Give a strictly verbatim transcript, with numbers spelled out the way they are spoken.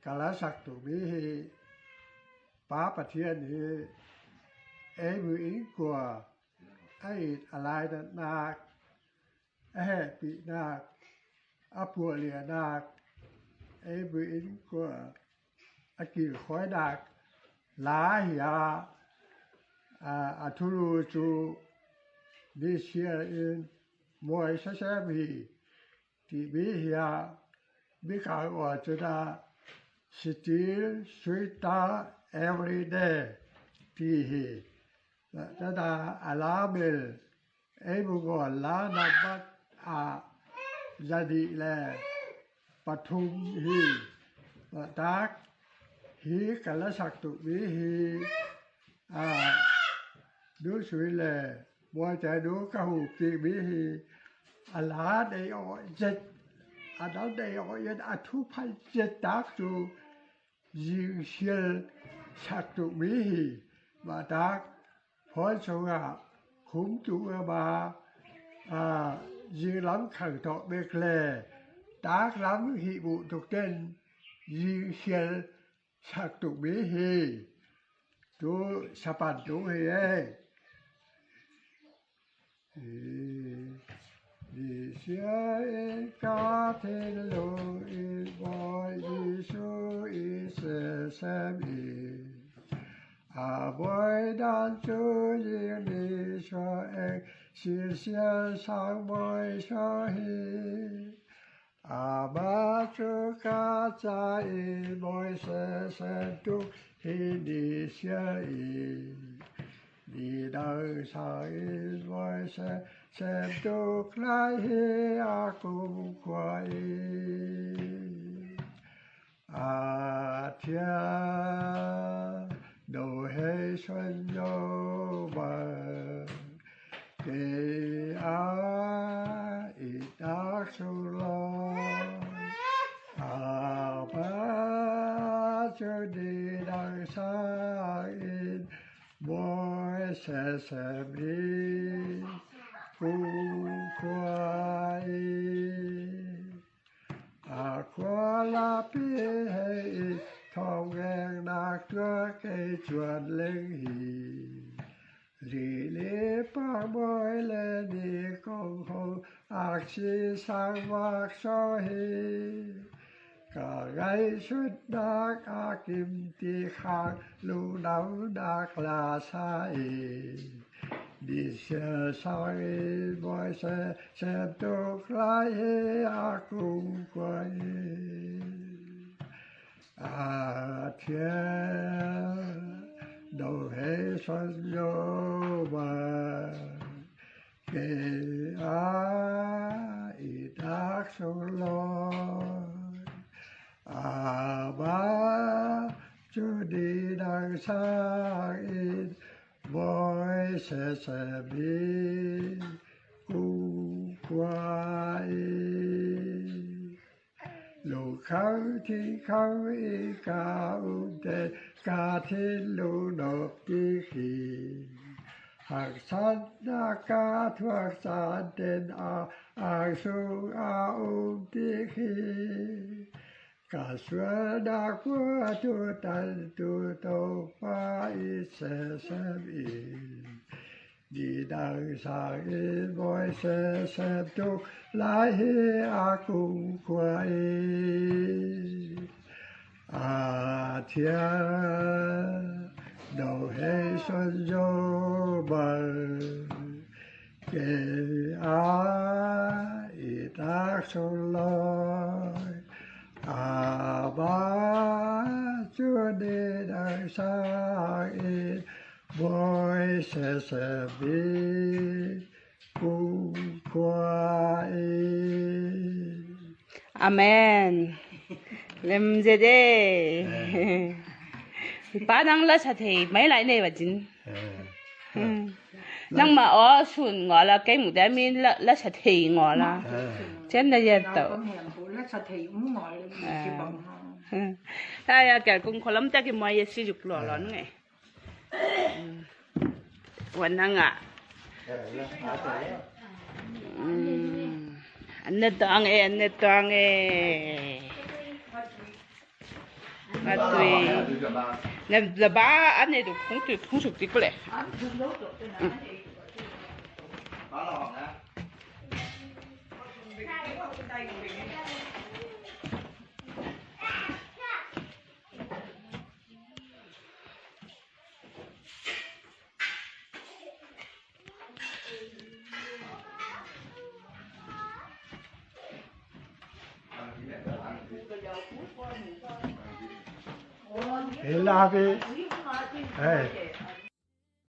ka lasak tuk mi hi. Pa Pathian hi. Ei mu in kua a it a lainatnak, a hehpihnak, a puahlianak, ei mu in kua a kilkhawinak la hi a, a, a thulu cu nisial in muai sasem hi. Ti mi hi a, Mikang aw cun a still sweeter every day ti hi. Tata a la mel ei mu ngawn la nambat a zanih le pathum hi. Tak hi ka lasak tuk mi hi. A, nu sui le muaite nu ka hupih mi hi. A la nei awh zet, a dal nei awh zet, a thu phal zet tak cu zingsial sak tuk mi hi. Mah tak phawn sungah khum tuk a ma, a, zinglam khang tawh bek le taklam hih buh tuk ten zingsial sak tuk mi hi. Tu sapan tuk hi ei. Hi, hi sia in ka thinlung in Bawi Jesu i sesem in. A bawi dan cu zing ni sua eng, sisial sang bawi sua hi. Amah cu ka ca in Bawi sesem tuk hi ni sia in. Ni dang sang in Bawi sesem tuk lai hi a kumkhua in. A thiang no hei suan zo bang kei a i tak sung law. A pa cu ni dang sang in Bawi sesem hi kumkhua in. A khua lapi hei in thawm ngengnak tuak kei cuan leng hi. Lili pangbawi le ni kong hong aksi sang vak saw hi. Ka ngaihsutnak a kim ti khang lungdamnak la sa hi. Ni sia sang in Bawi sesem tuk lai hi a kumkhua in. A thiang no hei suan zo bang kei a i tak sung law. Amah cu ni dang sang in Bawi sesem hi kumkhua in. Lungkham thingkham in ka umte ka thinlung nop ding hi. Haksatnak ka thuak san ten a ang sung a um ding hi. Ka sualnak pua tu tan tu Topa i sesem in. Ni dang sang in Bawi sesem tuk lai hi a kumkhua in. A thiang no hei suan zo bang kei a i tak sung law. Amah cu ni dang sang in Bawi sesem hi kumkhua in. Amen. Lem zet e. Amen. Pa nang la sa thei mai lai nei va cin. Amen. Hmm. Nangmah aw sun ngaw la kei mu dai min la, la sa thei ngaw la. Amen. Cen na yet tau. La sa thei um ngaw la. Amen. Hmm. Ta ya kal kung kholam ta ki mai ya si juk lo lo nge. Wan nang a. An ne tang e, an ne tang e. Atui. Na laba ane du kung tui kung suk tik pale. Hei, la hei. Hei.